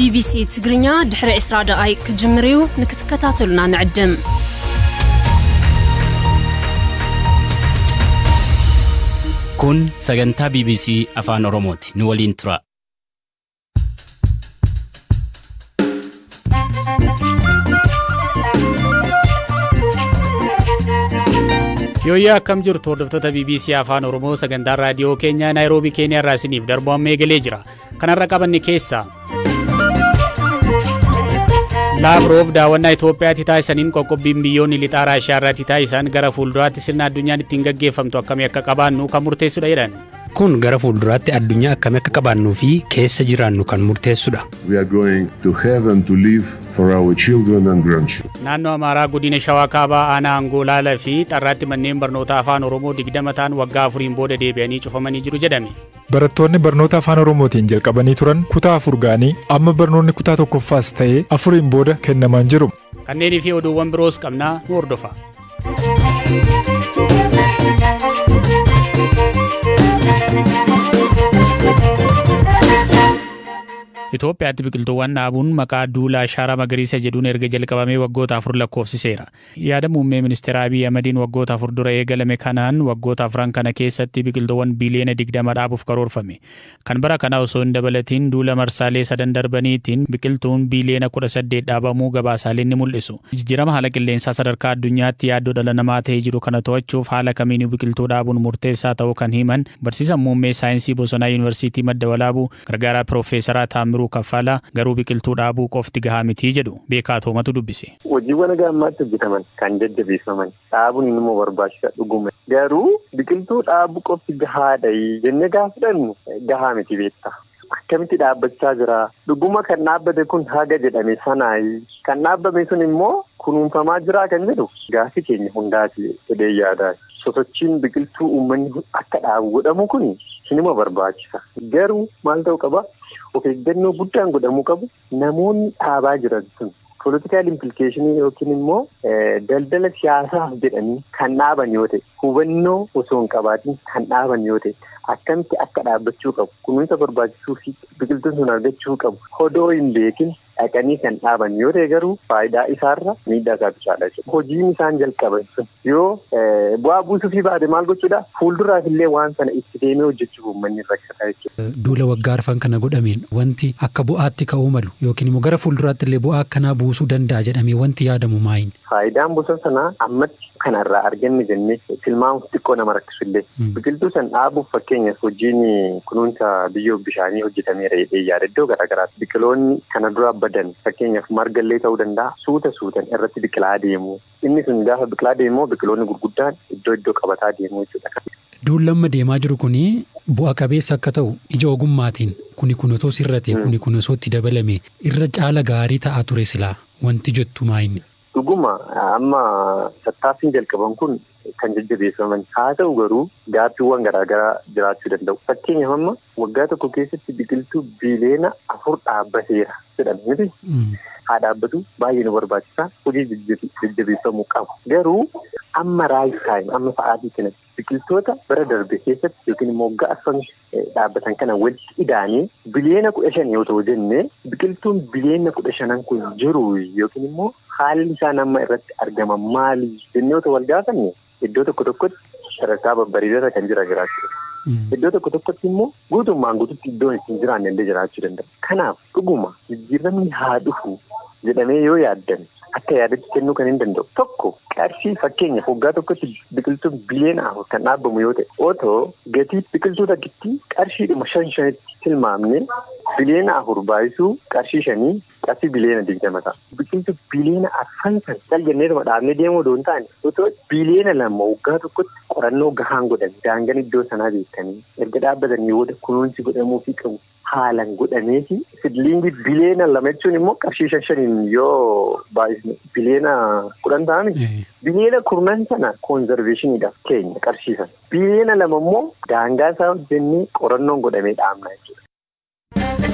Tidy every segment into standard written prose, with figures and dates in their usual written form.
ቢቢሲ ትግርኛ ድሕሪ 20 ደቓይቕ ክጅምር እዩ። ንክትከታተሉና ንዕድም። Kun sagantaa BBC Afaan Oromooti. Nu waliin tura. Yooyyaa, akkam jirtu hordoftoota BBC Afaan Oromoo? Sagantaan raadiyoo keenyaa Naayiroobii, Keeniyaa irraa isiniif darbu amma eegalee jira. Kanarra qabanne keessaa, Laavroof daawwannaa Itoophiyaatti taasisaniin qoqqobbiin biyyoonni lixaa Raashiyaa irratti taasisan gara fuulduraatti sirna addunyaan ittiin gaggeeffamtu akkamii akka qabaannu kan murteessudha jedhan. Kun gara fuulduraatti addunyaa akkamii akka qabaannuu fi keessa jiraannu kan murteessudha. We are going to have and to live for our children and grandchildren. Naannoo Amaaraa, godina Shawaa Kaabaa, aanaa Angoolaalaa fi Xarraatti manneen barnoota Afaan Oromoo 20 ta'an waggaa 4n booda deebi'anii cufamanii jiru jedhame. Barattoonni barnoota Afaan Oromootiin jalqabanii turan kutaa 4 ga'anii amma barnoonni kutaa tokkoffaas ta'ee afuriin booda kennamaan jiru. Kanneenii fi oduuwwan biroos qabnaa, nu hordofa. Itoophiyaatti biqiltuuwwan dhaabuun maqaa duula Ashaaraa Magariisa jedhuun erga jalqabamee waggoota 4 lakkoofsiseera. Yaada muummee ministeera Abiy Ahmediin waggoota 4 dura eegalame kanaan waggoota afran kana keessatti biqiltuuwwan biiliyoona 20 dhaabuuf karoorfame. Kan bara kana osoo hin dabalatiin duula marsaalee sadan darbaniitiin biqiltuun biiliyoona 18 dhaabamuu gabaasaaleen ni mul'isu. Jijjiirama haala qilleensaa sadarkaa addunyaatti yaaddoo dhala namaa ta'ee jiru kana to'achuuf haala kamiinuu biqiltuu dhaabuun murteessaa ta'uu kan himan barsiisan muummee saayinsii bosonaa Yuunivarsiitii Madda Walaabuu, gargaaraa Piroofeesaraa Taamiruu Kaffalaa, garuu biqiltuu dhaabuu qofti gahaa mitii jedhu. Beekaa Toomatu dubbise. Hojiiwwan haga ammaatti hojjetaman kan jajjabeeffaman, dhaabuun immoo barbaachisa dhuguma. Garuu biqiltuu dhaabuu qofti gahaadha jennee gaafa fudhannu gahaa miti beektaa. Akkamitti dhaabbachaa jira? Dhuguma kan dhaabbate kun haga jedhame sanaayi. Kan dhaabbame sun immoo kunuunfamaa jiraa kan jedhu gaafii keenya hundaati jedhee yaadaa. Sosochiin biqiltuu uummanni akka dhaabu godhamu kun sinuma barbaachisa. Garuu maal ta'uu qaba? Of eeggannoo guddaan godhamuu qabu, namoonni dhaabaa jiran sun political implication yookiin immoo daldala siyaasaaf jedhanii kan dhaaban yoo ta'e, hubannoo osoo hin qabaatin kan dhaaban yoo ta'e, akkamitti akka dhaabbachuu qabu, kunuunsa barbaachisuu fi biqiltuun sun argachuu qabu odoo hin beekin dhaqanii kan dhaaban yoo ta'e, garuu faayidaa isaarra miidhaa isaatu caala jechuudha. Hojiin isaan jalqaban sun yoo bu'aa buusuu fi baate maal gochuudha, fuulduraaf illee waan sana itti deemee hojjechuuf uummanni rakkata jechuudha. Duula waggaa arfan kana godhameen wanti akka bu'aatti ka'uu malu yookiin immoo gara fuulduraatti illee bu'aa akkanaa buusuu danda'a jedhamee wanti yaadamu maayin? Faayidaan bosona sanaa ammatti kanarraa arganne jennee tilmaamuuf xiqqoo nama rakkisu illee, biqiltuu san dhaabuuf fakkeenyaaf hojiin kunuunsa biyyoo bishaanii hojjetameera jedhee yaada. Iddoo garaagaraatti biqiloonni kana dura badan, fakkeenyaaf margallee ta'uu danda'a, suuta suutan irratti biqilaa deemu. Inni sun gaafa biqilaa deemu biqiloonni gurguddaan iddoo iddoo qabataa deemu jechuudha. Duulli deemaa jiru kuni bu'a qabeessa akka ta'u ija ogummaatiin kuni kun otoo sirrate, kuni kun osoo itti dabalame irra caala gaarii ta'aa ture silaa wanti jettu maayini? Dhuguma amma tattaaffiin jalqaban kun kan jajjabeeffaman haa ta'u, garuu gaaffiiwwan garaagaraa jiraachuu danda'u. Fakkeenyaaf amma waggaa tokko keessatti biqiltuu biiliyoona 4 dhaabbateera jedhame miti. Haa dhaabbatu, baay'ee nu barbaachisa, hojii jajjabeeffamuu qabu. Garuu amma right time, amma sa'aatii kanatti biqiltoota bara darbe keessatti yookiin immoo waggaa arfan dhaabbatan kana walitti idaanii biliyoona 15 yoo ta'u jennee, biqiltuun biliyoona 15n kun jiru yookiin immoo haalli isaan amma irratti argaman maali jennee otoo wal gaafanne, iddoo tokko tokkotti sadarkaa babbareedaa kan jira jiraachuu, iddoo tokko tokkotti immoo guutummaan guututti iddoon ittiin jiraanne illee jiraachuu danda'a. Kanaaf dhuguma jijjiiramni haa dhufu jedhamee yoo yaaddan, akka yaadatti kennuu kan hin danda'u tokko qarshii, fakkeenyaaf waggaa tokkotti biqiltuun biliyoona 4 kan dhaabbamu yoo ta'e, otoo gatii biqiltuu takkitti qarshiidhuma shan shanitti tilmaamne, biliyoona 4 baay'isuu qarshii 5 qarshii biliyoona 20 ta'a. Biqiltuu biliyoona arfan san cal jenneetuma dhaabnee deemuu odoo hin taane, otoo biliyoona 2 waggaa tokkotti qorannoo gahaan godhame, daangaan iddoo sanaa beekanii, erga dhaabbatanii booda kunuunsi godhamuufii qabu haalan godhamee fi seedling biliyoona 2 jechuun immoo qarshii shan shaniin yoo baay'isne biliyoona 10 ta'ani. Biliyoona kurnan sana conservationiidhaaf keenya qarshii sana. Biliyoona 2 immoo daangaa isaa hojjennee qorannoon godhamee dhaabna jechuudha.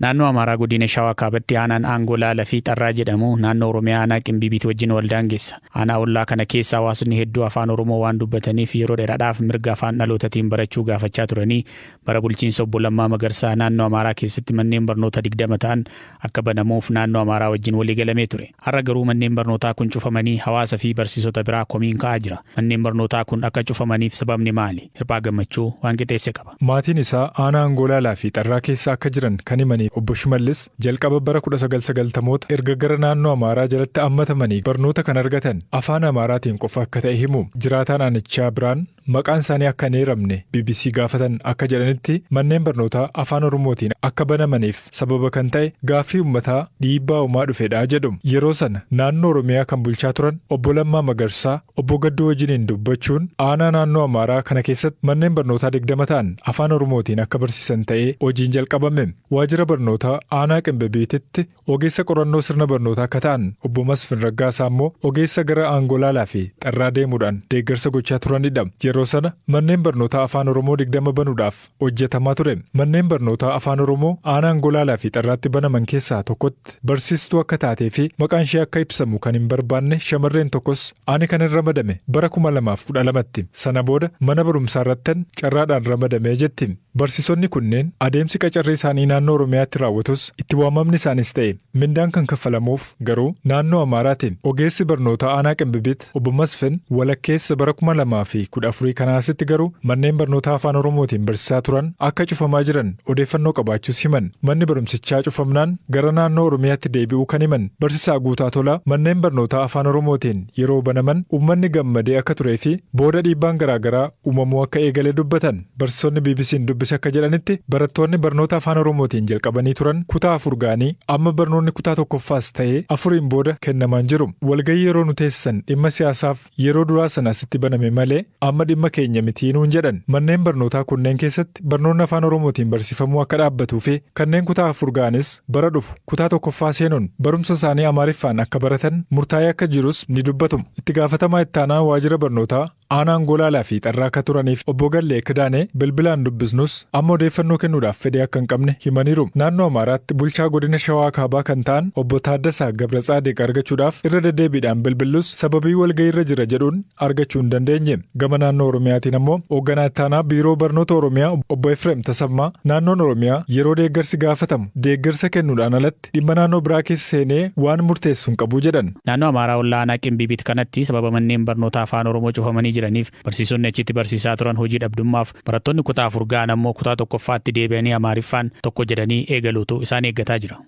Naannoo Amaaraa godina Shawaa Kaabatti aanaan Aangolaalaa fi Xarraa jedhamu naannoo Oromiyaa aanaa Qimbibiitti wajjin wal daangessa. Aanaa ollaa kana keessa hawaasni hedduu afaan Oromoo waan dubbataniif yeroo dheeraadhaaf mirga afaan dhalootaatiin barachuu gaafachaa turanii bara bulchiinsa obbo Lammaa Magarsaa naannoo Amaaraa keessatti manneen barnoota 20 ta'an akka banamuuf naannoo Amaaraa wajjin walii galamee ture. Har'a garuu manneen barnootaa kun cufamanii hawaasa fi barsiisota biraa komiin ka'aa jira. Manneen barnootaa kun akka cufamaniif sababni maali? Hirphaa Gammachuu waan qixeesse qaba. Maatiin isaa aanaa Angolaalaa fi Xarraa keessa akka jiran kan himanii obbo Shimallis jalqaba bara 1990moota erga gara naannoo Amaaraa jalatti hammatamanii barnoota kan argatan afaan Amaaraatiin qofa akka ta'e himu. Jiraataa naannichaa biraan maqaan isaanii akka hin eeramne BBC gaafatan akka jedhanitti manneen barnootaa afaan Oromootiin akka banamaniif sababa kan ta'e gaaffii uummataa dhiibbaa uumaa dhufedha jedhu. Yeroo sana naannoo Oromiyaa kan bulchaa turan obbo Lammaa Magarsaa obbo Gadduu wajjiniin dubbachuun aanaa naannoo Amaaraa kana keessatti manneen barnootaa 20 ta'an afaan Oromootiin akka barsiisan ta'ee hojiin jalqabame. Waajjira barnootaa aanaa Qimbibiititti ogeessa qorannoo sirna barnootaa akka ta'an obbo Masfin Raggaasaa immoo ogeessa gara Angolaalaa fi Xarraa deemuudhaan deeggarsa gochaa turanidha. Yeroo sana manneen barnootaa afaan Oromoo 20 banuudhaaf hojjetamaa ture. Manneen barnootaa afaan Oromoo aanaa Angolaalaa fi Xarraatti banaman keessaa tokkotti barsiistuu akka taatee fi maqaan ishee akka ibsamu kan hin barbaanne shamarreen tokkos ani kan hin ramadame bara 2012tti sana booda mana barumsaa irrattan carraadhaan ramadame jetti. Barsiisonni kunneen adeemsi qacarrii isaanii naannoo Oromiyaatti raawwatus itti waamamni isaanis ta'e mindaan kan kaffalamuuf garuu naannoo Amaaraatiin. Ogeessi barnootaa aanaa Qimbibiit obbo Masfin walakkeessa bara 2014 kanaasitti garuu manneen barnootaa afaan Oromootiin barsiisaa turan akka cufamaa jiran odeeffannoo qabaachuus himan. Manni barumsichaa cufamnaan gara naannoo Oromiyaatti deebi'uu kan himan barsiisaa Guutaa Tolaa manneen barnootaa afaan Oromootiin yeroo banaman uummanni gammadee akka turee fi booda dhiibbaan garaagaraa uumamuu akka eegale dubbatan. Barsiisonni BBC'n dubbise akka jedhanitti barattoonni barnoota afaan Oromootiin jalqabanii turan kutaa 4 ga'anii amma barnoonni kutaa 1ffaas ta'ee 4 booda kennamaan jiru. Walgahii yeroo nu teessisan dhimma siyaasaaf yeroo duraa sana asitti baname malee amma dhimma keenya mitii nuun jedhan. Manneen barnootaa kunneen keessatti barnoonni afaan Oromootiin barsiifamuu akka dhaabbatuu fi kanneen kutaa 4 ga'anis bara dhufu kutaa 1ffaa seenuun barumsa isaanii Amaariffaan akka baratan murtaa'ee akka jirus ni dubbatu. Itti gaafatamaa itti aanaa waajjira barnootaa aanaa Angolaalaa fi Xarraa akka turaniif obbo Gallee Kidaanee bilbilaan dubbisnus amma odeeffannoo kennuudhaaf fedhii akka hin qabne himaniiru. Naannoo Amaaraatti bulchaa godina Shawaa Kaabaa kan ta'an obbo Taaddasaa Gabratsaadiq argachuudhaaf irra deddeebiidhaan bilbillus sababii walgahii irra jira jedhuun argachuu hin dandeenye. Gama naannoo Oromiyaatiin ammoo hoogganaa itti aanaa biiroo barnoota Oromiyaa obbo Efreem Tasammaa naannoon Oromiyaa yeroo deeggarsi gaafatamu deeggarsa kennuudhaan alatti dhimma naannoo biraa keessa seenee waan murteessu hin qabu jedhan. Naannoo Amaaraa ollaa aanaa Qimbibiit kanatti sababa manneen barnootaa afaan Oromoo cufamanii jiraniif barsiisonni achitti barsiisaa turan hojii dhabdummaaf barattoonni kutaa 4 ga'an ammoo kutaa 1ffaatti deebi'anii Amaariffaan tokko jedhanii eegaluutu isaan eeggataa jira.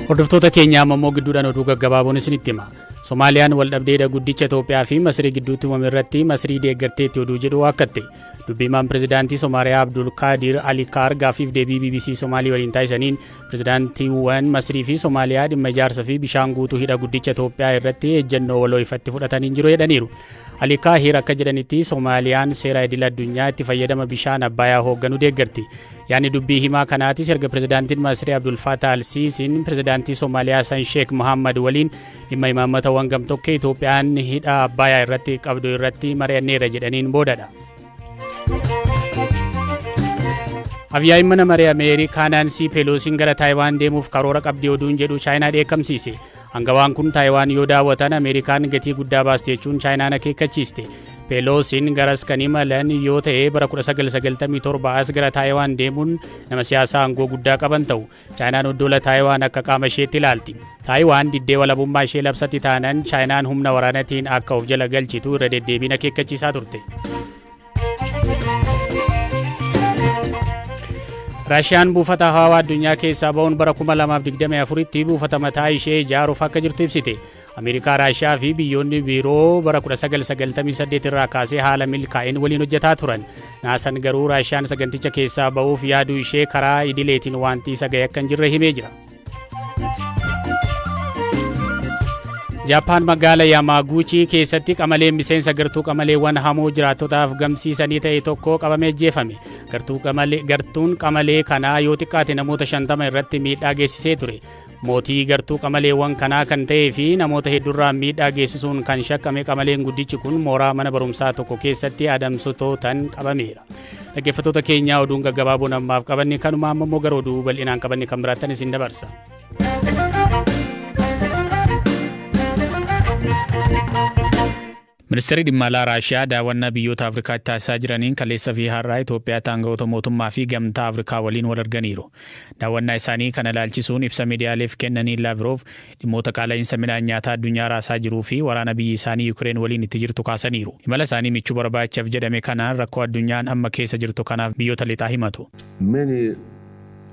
Hordoftoota keenya amma immoo gidduudhaan oduu gaggabaaboon isinitti hima. Somaaliyaan waldhabdee guddicha Itoophiyaa fi Masrii gidduutti uumame irratti Masrii deeggarteetti oduu jedhu waakkatte. Dubbiimaan pirezidaantii Somaaliyaa Abdul Qaadir Ali Kaar gaaffiif deebii BBC Somaalii waliin taasisaniin pirezidaantiiwwan Masrii fi Somaaliyaa dhimma ijaarsa fi bishaan guutuu hidha guddicha Itoophiyaa irratti ejjennoo waloo ifatti fudhatanii jiru jedhaniiru. Ali Kaahir akka jedhanitti Somaaliyaan seera idil addunyaa itti fayyadama bishaan Abbayyaa hoogganuu deeggarti. Yaani dubbii himaa kanaatis erga pirezidaantiin Masrii Abdul Fattah al-Siisiin pirezidaantii Somaaliyaa Hassan Sheikh Mohammad waliin dhimma imaammatawwan gamtokkee Itoophiyaan hidha Abbayyaa irratti qabdu irratti mari'anneera jedhaniin boodadha. Afyaa'iin mana maree Ameerikaa Naansii Peeloosiin gara Taayiwaan deemuuf karoora qabdi oduun jedhu Chaayinaa dheekkamsiise. Hangawaan kun Taayiwaan yoo daawwatan Ameerikaan gatii guddaa baasti jechuun Chaayinaan akeekkachiiste. Peeloosiin garas kan imalan yoo ta'e bara 1997 as gara Taayiwaan deemuun nama siyaasaa aangoo guddaa qaban ta'u. Chaayinaan oddola Taayiwaan akka qaama isheetti ilaalti. Taayiwaan diddee walabummaa ishee labsatti taanaan Chaayinaan humna waraanaatiin akka of jala galchitu irra deddeebiin akeekkachiisaa turte. Raashiyaan buufata hawaa addunyaa keessaa ba'uun bara 2024tti buufata mataa ishee ijaaruuf akka jirtu ibsite. Ameerikaa, Raashiyaa fi biyyoonni biroo bara 1998 irraa kaasee haala milkaa'in waliin hojjetaa turan. Naasan garuu Raashiyaan saganticha keessaa ba'uuf yaaduu ishee karaa idileetiin wanti isa ga'e akka hin jirre himee jira. Jaappaan magaala Yamaaguchi keessatti qamaleen miseensa gartuu qamaleewwan hamoo jiraattotaaf gamsiisanii ta'e tokko qabamee ajjeefame. Gartuun qamalee kanaa yoo xiqqaate namoota 50 irratti miidhaa geessisee ture. Mootii gartuu qamaleewwan kanaa kan ta'ee fi namoota hedduurraa miidhaa geessisuun kan shakkame qamaleen guddichi kun mooraa mana barumsaa tokko keessatti adamsitootaan qabameera. Dhaggeeffattoota keenyaa, oduun gaggabaaboon ammaaf qabanne kanuma. Amma immoo gara oduu bal'inaan qabanne kan biraattan isin dabarsa. Ministeerri dhimma alaa Raashiyaa daawwannaa biyyoota Afrikaatti taasisaa jiraniin kaleessa fi har'aa Itoophiyaatti aangawoota mootummaa fi Gamtaa Afrikaa waliin wal arganiiru. Daawwannaa isaanii kana ilaalchisuun ibsa miidiyaaleef kennaniin, Laavrov dhimmoota qaala'insa midhaan nyaataa addunyaa raasaa jiruu fi waraana biyyi isaanii Yukireen waliin itti jirtu kaasaniiru. Imala isaanii michuu barbaachaaf jedhame kanaan rakkoo addunyaan amma keessa jirtu kanaaf biyyoota lixaa himatu. Many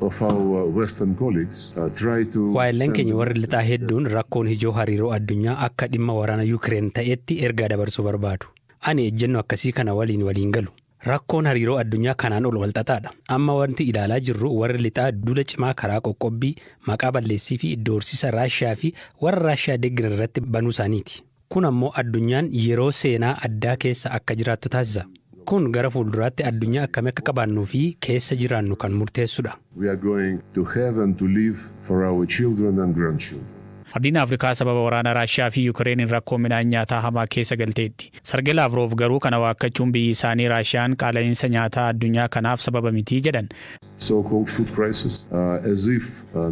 of our Western colleagues try to Waayillan keenya warri lixaa hedduun rakkoon ijoo hariiroo addunyaa akka dhimma waraana Yukireen ta'etti ergaa dabarsuu barbaadu. Ani ejjennoo akkasii kana waliin waliin galu. Rakkoon hariiroo addunyaa kanaan ol walxaxaadha. Amma wanti ilaalaa jirru warri lixaa duula cimaa karaa qoqqobbii, maqaa balleessii fi doorsisa Raashiyaa fi warra Raashiyaa deeggaran irratti banuu isaaniiti. Kun ammoo addunyaan yeroo seenaa addaa keessa akka jiraattu taasisa. Kun gara fuulduraatti addunyaa akkamii akka qabaannuu fi keessa jiraannu kan murteessudha. We are going to have and to live for our children and grandchildren. Ardiin Afrikaa sababa waraana Raashiyaa fi Yukireeniin rakkoo midhaan nyaataa hamaa keessa galteetti. Sargee Laavrov garuu kana waakkachuun biyyi isaanii Raashiyaan qaala'insa nyaataa addunyaa kanaaf sababa mitii jedhan. So-called food crisis, as if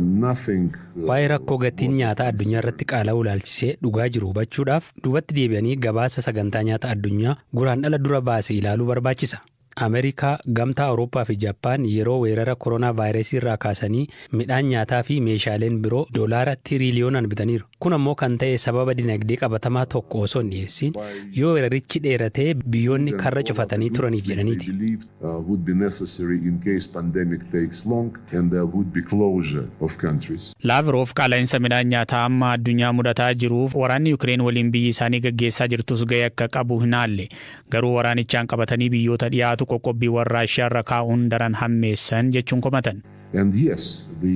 nothing. Waa'ee rakkoo gatiin nyaataa addunyaa irratti qaala'uu ilaalchisee dhugaa jiru hubachuudhaaf duubatti deebi'anii gabaasa Sagantaa Nyaata Addunyaa Guraandhala dura baase ilaaluu barbaachisa. Ameerikaa, Gamtaa Awurooppaa fi Jaappaan yeroo weerara koronaa vaayirasii irraa kaasanii midhaan nyaataa fi meeshaaleen biroo doolaara tiriiliyoonaan bitaniiru. Kun ammoo kan ta'e sababa dinagdee qabatamaa tokko osoo hin dhiyeessin yoo weerarichi dheeratee biyyoonni karra cufatanii turaniif jedhaniiti. Would be necessary in case pandemic takes long and there would be closure of countries. Laavrov qaala'insa midhaan nyaataa amma addunyaa mudataa jiruuf waraanni Yukireen waliin biyyi isaanii gaggeessaa jirtus gahee akka qabu hin haalle. Garuu waraanichaan qabatanii biyyoota dhiyaatu qoqqobbiiwwan Raashiyaa irra kaa'uun daran hammeessan jechuun komatan. And yes, the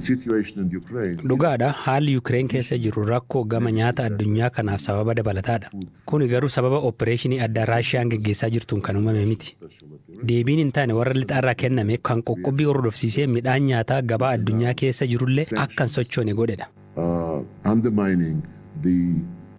situation in Ukraine. Dhugaadha, haalli Yukireen keessa jiru rakkoo gama nyaata addunyaa kanaaf sababa dabalataadha. Kuni garuu sababa opereeshinii addaa Raashiyaan gaggeessaa jirtuun kan uumame miti. Deebiin hin taane warra lixaarraa kenname kan qoqqobbii hordofsiisee midhaan nyaataa gabaa addunyaa keessa jirullee akka hin sochoone godhedha. Undermining the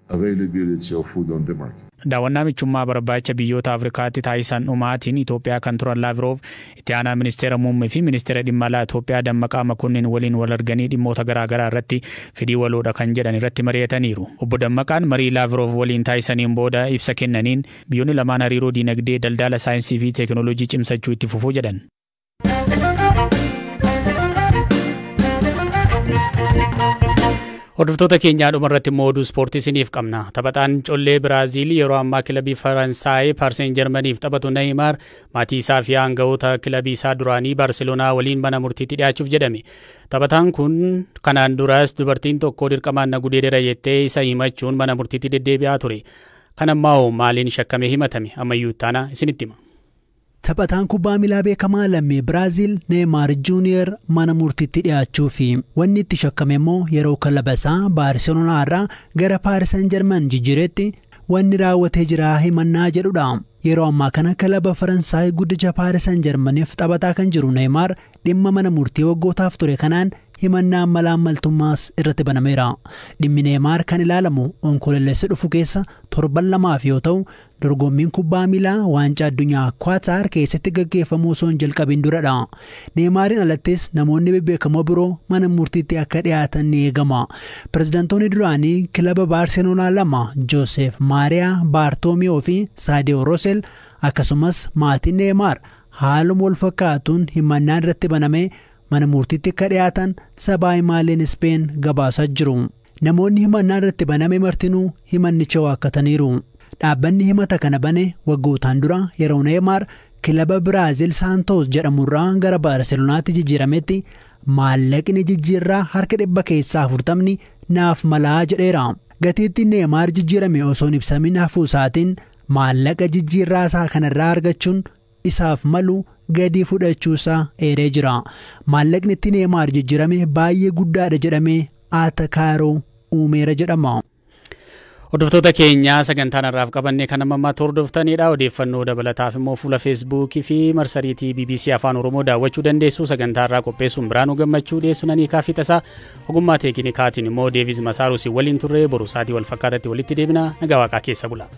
availability of food on the market. Daawwannaa michummaa barbaacha biyyoota Afrikaatti taasisan dhumaatiin Itoophiyaa kan turan Laavrov itti aanaa ministeera muummee fi ministeera dhimma alaa Itoophiyaa Dammaqaa Makonnin waliin wal arganii dhimmoota garaagaraa irratti fedhii waloodha kan jedhan irratti mari'ataniiru. Obbo Dammaqaan marii Laavrov waliin taasisaniin booda ibsa kennaniin biyyoonni lamaan hariiroo diinagdee, daldala, saayinsii fi teekinooloojii cimsachuu itti fufuu jedhan. Hordoftoota keenyaa, dhumarratti immoo oduu ispoortii isiniif qabna. Taphataan collee Biraaziil yeroo ammaa kilabii Faransaay Paaris Jarmaniif taphatu Neeymaar maatii isaa fi aangawoota kilabii isaa duraanii Baarseloonaa waliin mana murtiitti dhiyaachuuf jedhame. Taphataan kun kanaan duras dubartiin tokko dirqamaan na gudeedera jettee isa himachuun mana murtiitti deddeebi'aa ture. Kan ammaa hoo maaliin shakkamee himatame? Ammayyuu Ittaanaa isinitti hima. Taphataan kubbaa miilaa beekamaa lammii Biraaziil Neemaar Juuniyer mana murtiitti dhiyaachuu fi wanni itti shakkame immoo yeroo kilaba isaa Baarseloonaa irraa gara Paaris Saint Germain jijjiiretti wanni raawwatee jira himannaa jedhudha. Yeroo ammaa kana kilaba Faransaay guddicha Paaris Saint Germainiif taphataa kan jiru Neemaar dhimma mana murtii waggootaaf ture kanaan himannaa malaammaltummaas irratti banameera. Dhimmi Neemaar kan ilaalamu Onkololeessa dhufu keessa torban 2f yoo ta'u, dorgommiin kubbaa miilaa Waancaa Addunyaa Kwaataar keessatti gaggeeffamuu osoo hin jalqabin duradha. Neemaariin alattis namoonni bebbeekamoo biroo mana murtiitti akka dhiyaatan ni eegama. Pirezidaantoonni duraanii kilaba Baarseloonaa lama, Joosef Maariyaa Baartoomiyoo fi Saadiyoo Roosel, akkasumas maatiin Neemaar haaluma wal fakkaatuun himannaan irratti banamee mana murtiitti akka dhiyaatan sabaa himaaleen Ispeen gabaasaa jiru. Namoonni himannaan irratti baname martinuu himannicha waakkataniiru. Dhaabbanni himata kana bane waggootaan dura yeroo Neemaar kilaba Biraazil Saantoos jedhamurraa gara Baarselonaatti jijjiirametti maallaqni jijjiirraa harka 40% naaf malaa jedheera. Gatiitti Neemaar jijjiirame osoo hin ibsamin hafuu isaatiin maallaqa jijjiirraa isaa kanarraa argachuun isaaf malu gadi fudhachuusaa eeree jira. Maallaqni itti Neemaar jijjiirame baay'ee guddaadha jedhamee atakaaroo uumeera jedhama. Hordoftoota keenya, sagantaan har'aaf qabanne kan amma ammaatti hordoftanidha. Odeeffannoo dabalataaf immoo fuula Feesbuukii fi marsariitii BBC Afaan Oromoo daawwachuu dandeessu. Sagantaa irraa qopheessuun Biraanuu Gammachuu, dhiyeessuun Aniikaa fi Tasaa, ogummaa teeknikaatiin immoo Deevis Masaaruus waliin turre. Boru sa'aatii wal fakkaatatti walitti deebina. Nagaa Waaqaa keessa bula.